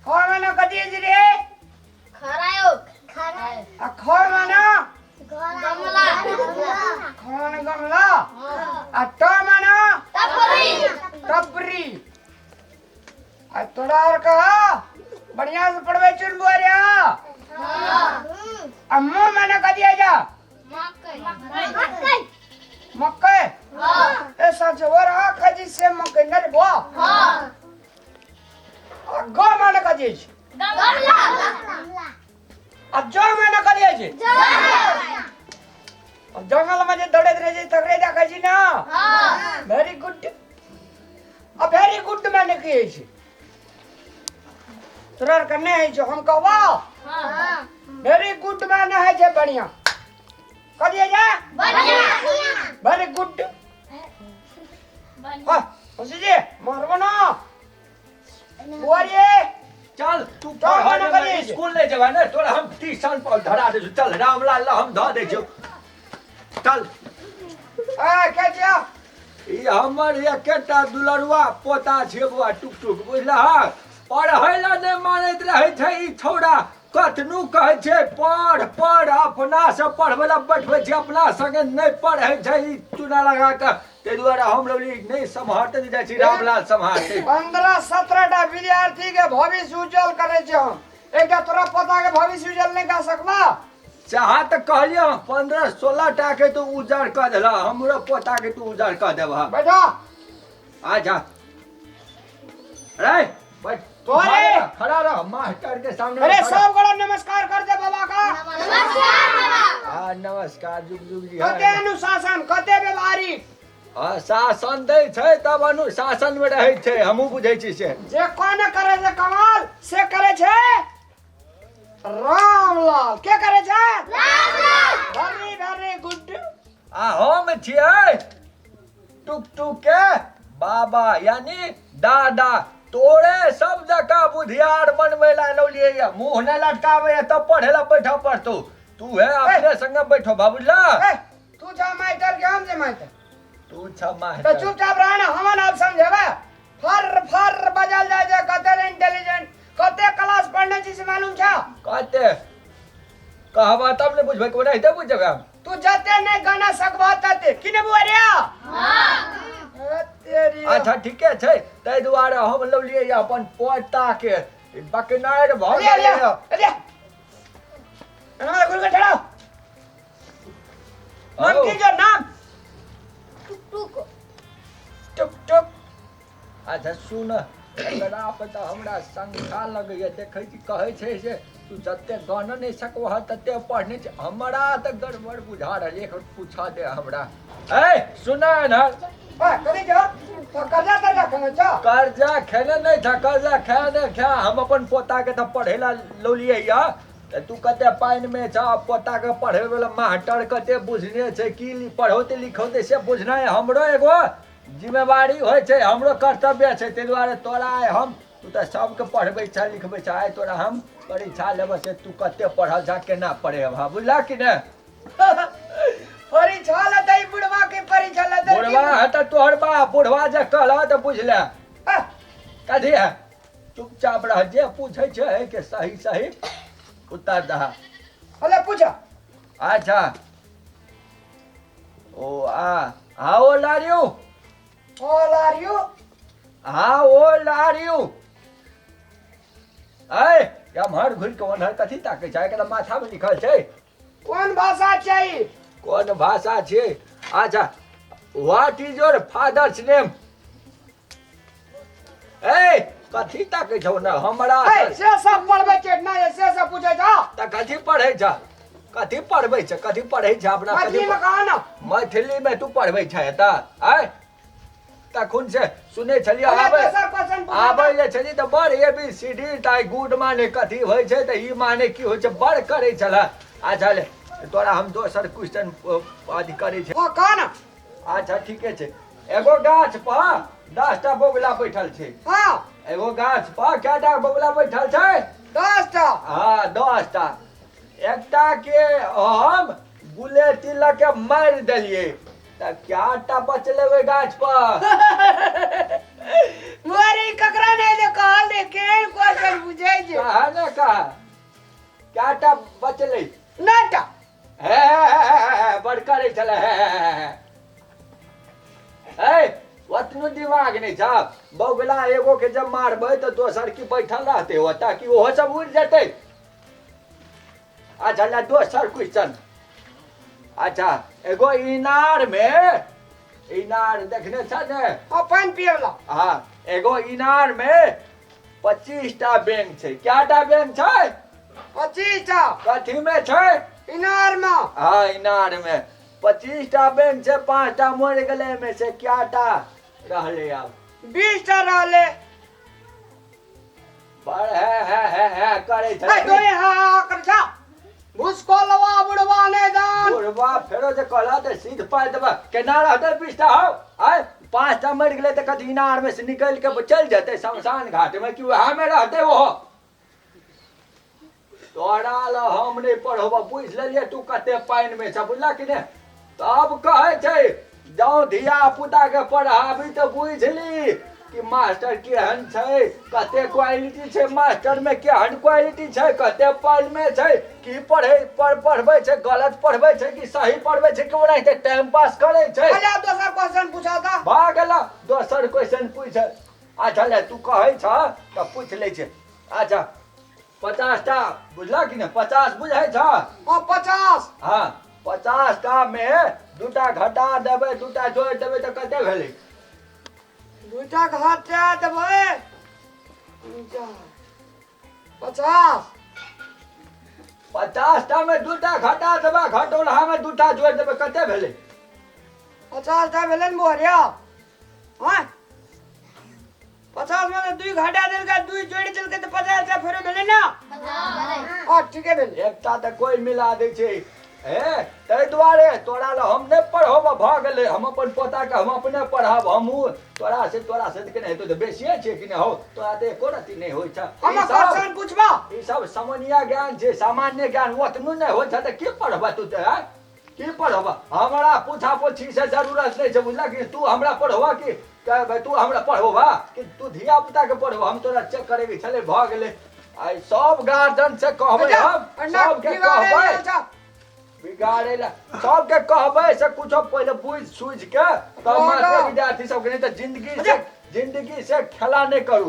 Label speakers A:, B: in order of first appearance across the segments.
A: ख माने कथी होइ छै रे?
B: खरायो।
A: आ ख माने?
B: गमला।
A: ख माने गमला। आ ट माने?
B: टपरी।
A: टपरी। आ तोरा आर कह बढ़िया से पढ़बै छुन बुआरिया। आ मुँह माने कथी होइ छै?
B: मकई।
A: मकई। ए सच और आ खाइ छी से मकई नहि रे बुआ? आ ग माने कथी होइ छै?
B: गमला।
A: आ ज माने कथी होइ छै? जंगल में जे दौड़ैत रहै छै तकरे देखै छी ना? वेरी गुड। आ वेरी गुड माने की होइ छै? तोरा आरके नहि होइ छौ, हम कहबौ। वेरी गुड माने होइ छै बढ़िया। कथी होइ छै? Very good. हाँ जी मारबो ना बुआरी।
C: चल तू
A: चल,
C: पढ़
A: मना करी।
C: स्कूल नहीं जेबा ने तोरा हम ट्यूशन पर धरा दै छौ। चल रामलाल ला हम धऽ दै छौ, चल।
A: आ के छियौ?
C: ई हमर एकेटा दुलरुआ पोता छै बौआ टुक टुक, बुझलह? पढ़ै लए नहि मानैत रहै छै ई छौड़ा। कतनो कहै छै पढ़ पढ़, अपना से पढ़बै लए बैठबै छै, अपना संगे नहि पढ़ै छै ई चूना लगा कऽ। ताहि दुआरे हम लवली नहि सम्हारते जाइ छी, रामलाल सम्हारते।
A: 15-17 टा विद्यार्थी के भविष्य उज्जवल करे छै हम। एकटा तोरा पोता के भविष्य उज्जवल नहीं कर सकबा?
C: चाह तऽ कहलियै 15-16 टा के तू उज्जर कऽ देलह, हमरो पोता के तू उज्जर कऽ देबह।
A: बैठा।
C: आ जा अरे बैठ।
A: तोरे!
C: खड़ा रह मास्टर के सामने।
A: अरे
C: खड़ा।
A: सब गोड़ा नमस्कार कर दे बाबा का।
C: हाँ नमस्कार, जुग जुग जी।
A: कते अनुशासन, कते व्यवहारिक।
C: हाँ शासन दै छै तब अनुशासन में रहै छै, हमहूँ बुझै छी से।
A: जे कोन करे छै कमाल से करे छै रामलाल। के करे छै? Very very good.
C: आ हम छियै टुक टुक के बाबा यानी दादा। तोरे सब जकाँ बुधियार बनबै लए लौलियै ये। मुँह नहि लटकाबै ये तब पढ़े लए बैठऽ पड़तौ। तू हे अपने संगे बैठो बा, बुझला?
A: ए, तू जा मास्टर के, हम जे मास्टर।
C: तू छ
A: तो
C: मास्टर।
A: चुपचाप रह ना, हमन अब समझेबे। फर फर बजल जाय छै। कते इंटेलिजेंट, कते क्लास पढ़ने छी से मालूम छ?
C: कते कहबा तब ने बुझबै, कोना हेतै बुझबै हम?
A: तू जते नहीं गाना सकबा तते की ने बुआ रे? हां तेरी।
C: अच्छा ठीके छै, ताहि दुआरे हम लौलियै ये अपन पोता के बकनारि भऽ
A: ले ले
C: गेलै।
A: ले हमारा गुरु के ठहराओ। नाम की जो नाम?
B: टुक।
A: टुक टुक।
C: अच्छा सुन, एकरा पर तऽ हमरा शंका लगैए। देखै छी कहै छै से तू जते गण नहि सकबह तते पढ़ने छै। हमरा तऽ गड़बड़ बुझा रहल एक बेर पूछऽ दे हमरा। ए सुन ने।
A: ओए कथी छौ तो? कर्जा तर्जा खेने छौ?
C: कर्जा खेने नहि था, कर्जा खा नहि खा। हम अपन पोताके तऽ पढ़ै लए लौलियै यऽ तऽ तू कते पानिमे छह। पोताके पढ़ै वला मास्टर कते बुझने छै, की पढ़ौतै लिखौतै से बुझनाइ हमरो एगो जिम्मेवारी होइ छै, हमरो कर्तव्य छै। ताहि दुआरे तोरा आइ हम, तू तऽ सबके पढ़बै छह लिखबै छह, आइ तोरा हम परीक्षा लेबह से तू कते पढ़ल छह, केना पढ़ेबह, बुझलह कि नहि?
A: परीक्षा लेतै बुढ़वा के? परीक्षा लेतै?
C: बुढ़वा है तऽ तोहर बाप बुढ़वा जे कहलह तऽ बुझले। कथी है? चुपचाप रह, जे पूछै छै के सही सही उत्तर दह।
A: अरे पूछ।
C: अच्छा ओ आ how old are you?
A: All are you?
C: How old are you? ऐ एम्हर घुरि कऽ ओन्हर कथी ताकै छै? एकरा माथामे लिखल छै।
A: कोन भाषा छै?
C: कोन भाषा छै? अच्छा, what is your father's name? ए कथी ताकै छौ ने हमरा?
A: ए, से सब पढ़बै छै ना, से सब पूछै छौ?
C: तऽ कथी पढ़ै छ? कथी पढ़बै छ? कथी पढ़ै छ अपना? कथी
A: मैथिली में कहा ना।
C: मैथिलीमे तू पढ़बै छ तऽ आय तखन से सुनै छलियै।
A: अरे
C: आबै
A: दोसर क्वेश्चन पूछो।
C: आबै जे छली तऽ बड़ ए बी सी डी तऽ गुड माने कथी होइ छै तऽ ई माने की होइ छै, बड़ करै छलए। अच्छा ले तोरा हम दोसर क्वेश्चन अथी करै छै।
A: हाँ कहा ना।
C: अच्छा ठीके छै। एगो गाछ पर 10 टा बगुला बैठल छै। एगो गाछ पर कएटा बगुला बैठल छै?
A: 10 टा।
C: हाँ 10 टा। एकटा के हम गुलेती लऽ के मारि देलियै तऽ कएटा बचलै ओहि गाछ पर?
A: मोरी ककरा नहीं दे कहल, केहन क्वेश्चन पूछै
C: करै छलै हे हे हे हे। ए ओतनो दिमाग नहि छ बौगला एगो के जब मारबै तऽ दोसर की बैठल रहतै ओतऽ कि ओहो सब उड़ि जेतै। अच्छा ला दोसर क्वेश्चन। अच्छा एगो इनार मे, इनार देखने छ ने?
A: हाँ, पानि पिए वाला।
C: हाँ, एगो इनार मे 25 टा बैंक छै। क्या टा बैंक छै?
A: 25 टा।
C: कथी मे छै?
A: इनार मे।
C: हाँ, इनार मे 25 टा बैंक छै, 5 टा मरि गेलै, एहिमे से क्या टा रहलै आब?
A: 20 टा रहलै।
C: बड़ है है है है करै छै।
A: ए तोरे हा हा कर छा। भूसकोलवा बुढ़वा ने जान।
C: बुढ़वा फेरो जे कहला तऽ सीध पाइ देबा। केना रहतै 20 टा हौ? आय 5 टा मरि गेलै तऽ कथी इनार मे से निकलि के चलि जेतै शमशान घाट मे कि वएह मे रहतै ओहो? तोरा लए हम नहि पढ़बऽ, बुझि लेलियै तू कते पानि मे छ, बुझला कि नहि? तब कहै छै जँ धिया पुता के पढ़ाबी तऽ बुझली कि मास्टर केहन छै, कते क्वालिटी छै मास्टर मे, केहन क्वालिटी छै, कते पानि मे छै, की पढ़ै पढ़बै छै, गलत पढ़बै छै कि सही पढ़बै छै, कि ओनाहिते टाइम पास करै छै।
A: अच्छा दोसर क्वेश्चन पूछा ता।
C: भऽ गेल दोसर क्वेश्चन पूछ। अच्छा ले तू कहै छ तऽ पूछि लै छै। अच्छा 50 टा बुझला कि नहि? 50 बुझै छ?
A: हाँ 50।
C: हाँ 50 टा मे 2 घटा देबै, 2 जोड़ि देबै तऽ कते भेलै?
A: 2 घटा देबै 50।
C: 50 टा मे 2 घटा देबै, घटौलहा मे 2 जोड़ि देबै, कते भेलै?
A: 50 टा भेलै ने बोहरिया। हाँ 50 में 2 घटा देलकै, 2 जोड़ि देलकै तऽ 50 टा फेरो भेलै ने। हाँ ठीके भेलै।
C: एकटा तऽ कोइ मिला दै छै। हे ताहि दुआरे तोरा लए हम नहि पढ़ब, भऽ गेलै। हम अपन पोताके हम अपने पढ़ब। हमहूँ तोरा से तऽ केना हेतौ, तऽ बेसिए छै कि नहि हौ? तोरा तऽ एको रत्ती नहि होइ छ।
A: हम क्वेश्चन पूछबा।
C: ई सब सामान्य ज्ञान छै, सामान्य ज्ञान ओतनो नहि होइ छ तऽ की पढ़बा तू? तऽ की पढ़बा? हमरा पूछा पूछी से जरूरत नहि छै, बुझला कि? तू हमरा पढ़बा कि तू हमरा पढ़बा कि तू धिया पुता के पढ़बा? हम तोरा चेक करेके छलै, भऽ गेलै। आइ सब गार्जियन से कहबै, हम सबके कहबै बिगाड़े ला, सबके कहबै से कुछो पहिले बुझि सुझि के तब मास्टर विद्यार्थी सबके, नहि तऽ जिंदगी से खेला नहि करू।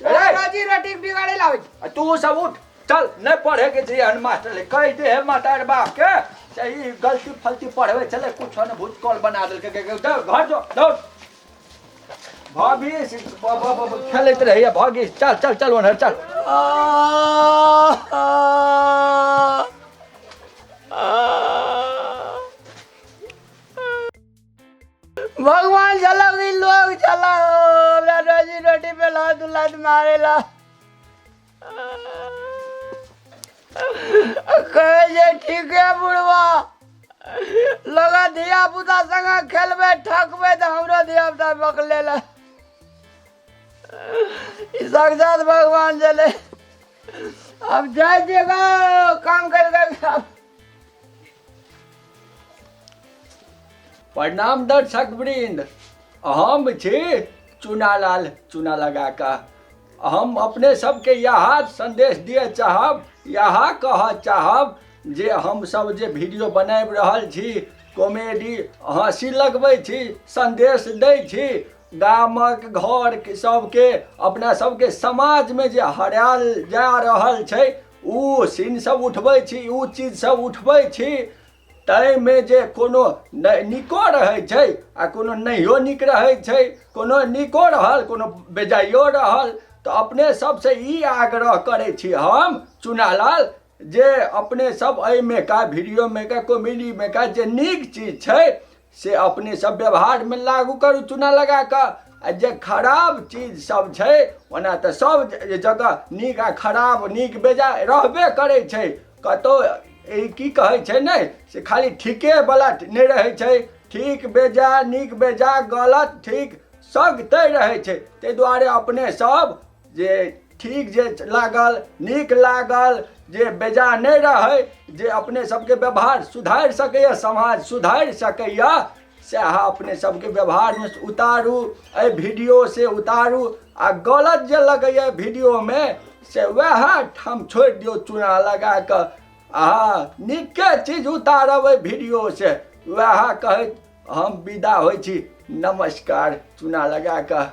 A: रोजी रोटी बिगाड़े ला।
C: तू सब उठ चल, नहि पढ़े के छै एहन मास्टर ले। कहि दे हे माता बाप के से ई गलती फलती पढ़बै छलै, कुछो ने भूतकॉल बना देलकै। घर जो दौड़ भाभी खेलैत रहैया भागी। चल चल चल ओनहर चल।
A: भगवान चला लोग चला हमरा रोजी रोटी पे लात लात मारेला। कहे जे ठीक है बुढ़वा लगा धिया पुता संगे खेलबै ठकबै तऽ हमरो धिया पुता बकले ला। साक्षात भगवान चले। अब जाय देगा काम कर कर।
C: प्रणाम दर्शक वृंद, हम छी चुनालाल चुना लगा कऽ। हम अपने सबके यह संदेश दिए चाहब, यह कह चाहब जे हम सब जे वीडियो बनाबि रहल छी, कॉमेडी हँसी लगबै छी, संदेश दै छी गामक घर सबके, अपना सबके समाजमे जे हरायल जा रहल छै उ सीन सब उठबै छी, उ चीज सब उठबै छी। ताहिमे जे कोनो नीको रहै छै आ कोनो नहियो नीक रहै छै, कोनो नीको रहल कोनो बेजाइयो रहल, तऽ अपने सबसँ ई आग्रह करै छी हम चुनालाल जे अपने सब एहिमे का वीडियोमे का कॉमेडीमे का जे नीक चीज छै से अपने सब व्यवहारमे लागू करू चुना लगा कऽ, आ जे खराब चीज सब छै ओना तऽ सब जगह नीक आ खराब नीक बेजाय रहबे करै छै। कतौ ई की कहै छै ने से खाली ठीके वाला नहि रहै छै, ठीक बेजाय नीक बेजाय गलत ठीक सब तय रहै छै। ताहि दुआरे अपने सब जे ठीक जे लागल नीक लागल जे बेजाय नहि रहै, जे अपने सबके व्यवहार सुधारि सकैए, समाज सुधारि सकैए, सएह अपने सबके व्यवहारमे उतारू, एहि वीडियो से उतारू। आ गलत जे लगैए वीडियोमे से वएह ठाम छोड़ि दियौ चूना लगा कऽ। आ नीके चीज उतारब एहि वीडियो से, वएह कहैत हम विदा होइ छी। नमस्कार। चूना लगा कऽ।